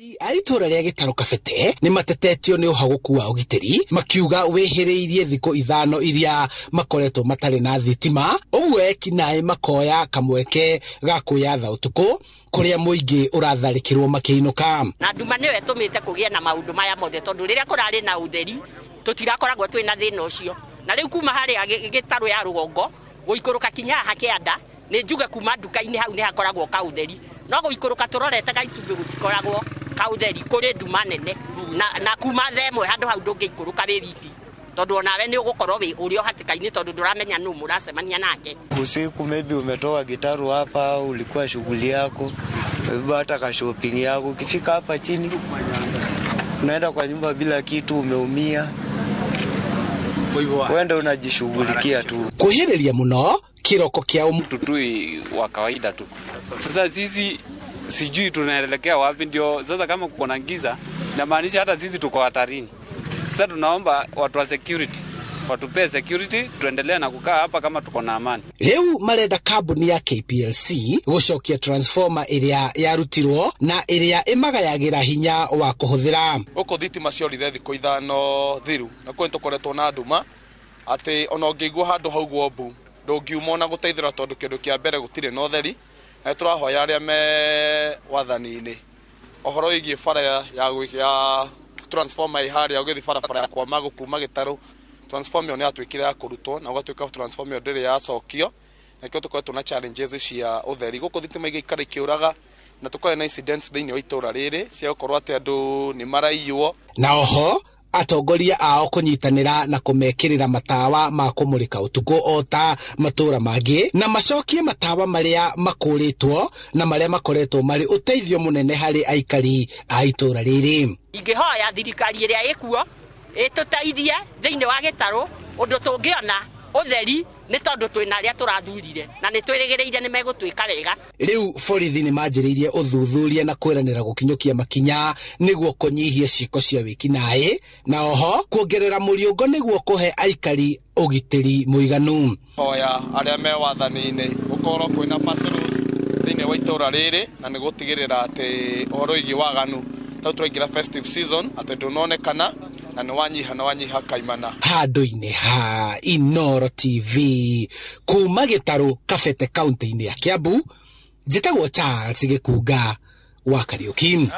A itũra rĩa Gĩtarũ Kabete nĩ matetetio nĩ ũhagũku wa ũgitĩri, makiuga wĩhĩrĩirie thikũ 5 iria makoretwo matarĩ na thitima, ũguo ekinaĩ makoya kamweke ga kwĩyatha ũtukũ kũrĩa mũingĩ ũratharĩkĩrwo makĩinũka. Na nduma nĩyo ĩtũmĩte kũgĩe na maũndũ maya mothe, tondũ rĩrĩa kũrarĩ na ũtheri tũtirakoragwo twĩna thĩna ũcio. Na rĩu kuma harĩa Gĩtarũ ya rũgongo gũikũrũka kinya haha kĩanda, nĩ njuge kuma nduka-inĩ hau nĩ hakoragwo kaũtheri, no gũikũrũka tũrorete gaitumbĩ gũtikoragwo kaũtheri, kũrĩ nduma nene. Na kuma thaa 1 handũ hau ndũngĩikũrũka wĩ wiki, tondũ onawe nĩ ũgũkorwo wĩ ũrĩ o hatĩka-inĩ, tondũ ndũramenya nũ mũracemania nake. Usiku maybe umetoka Gitaru hapa, ulikuwa shughuli yako, umebeba hata ka shopping yako, ukifika hapa chini unaenda kwa nyumba bila kitu, umeumia, wenda unajishughulikia tu. Kuhĩrĩria mũno kĩroko kĩa mtu tu wa kawaida tu. Sasa sisi sijui tunaelekea wapi, ndio sasa kama kuko na giza inamaanisha hata sisi tuko hatarini. Sasa tunaomba watu wa security watupee security, tuendelee na kukaa hapa kama tuko na amani. Rĩu marenda kambuni ya KPLC gũcokia transformer ĩrĩa yarutirwo na ĩrĩa ĩmagayagĩra hinya wa kũhũthĩra. Gũkũ thitima ciorire thikũ 5 thiru, na kũu nĩtũkoretwo na nduma atĩ ona ũngĩigua handũ haugwo mbu ndũngiuma ona gũteithĩra, tondũ kĩndũ kĩa mbere gũtirĩ na ũtheri. Na nĩtũrahoya arĩa me wathani-inĩ ũhoro wĩgiĩ bara ya transformer ĩ harĩa ũgĩthiĩ barabara ya kwa Magu kuma Gĩtarũ, transformer ĩyo nĩ yatuĩkire ya kũrutwo na gũgatuĩka transformer ĩyo ndĩrĩ yacokio, na nĩkĩo tũkoretwo na challenges cia ũtheri gũkũ. Thitima igaikara ikĩũraga na tũkorwo na incidents thĩinĩ wa itũra rĩrĩ cia gũkorwo atĩ andũ nĩ maraiywo. Na oho atongoria ao kũnyitanĩra na kũmekĩrĩra matawa ma kũmũrĩka ũtukũ o ta matũra mangĩ, na macokie matawa marĩa makũrĩtwo na marĩa makoretwo marĩ ũteithio mũnene harĩ aikari a itũra rĩrĩ. Ingĩhoya thirikari ĩrĩa ĩkuo ĩtũteithie thĩinĩ wa Gĩtarũ ũndũ tũngĩona ũtheri, nĩ tondũ twĩna arĩa tũrathurire na nĩ twĩrĩgĩrĩire nĩ megũtwĩka wega. Rĩu borithi nĩ manjĩrĩirie ũthuthuria na kwĩranĩra gũkinyũkia makinya nĩguo kũnyihia ciĩko cia wĩkinaĩ, na oho kuongerera mũriũngo nĩguo kũhe aikari ũgitĩri mũiganu. Hoya arĩa me wathani-inĩ gũkorwo kwĩna patrols thĩinĩ wa itũra rĩrĩ, na nĩ gũtigĩrĩra atĩ ũhoro wĩgiĩ waganu tondũ tũraingĩra festive season atĩ ndũnonekana na nĩ wanyiha na wanyiha kaimana. Handũ-inĩ ha Inooro TV kuma Gĩtarũ Kabete kaunti-inĩ ya Kiambu, njĩtagwo Charles Gĩkunga wa Kariuki.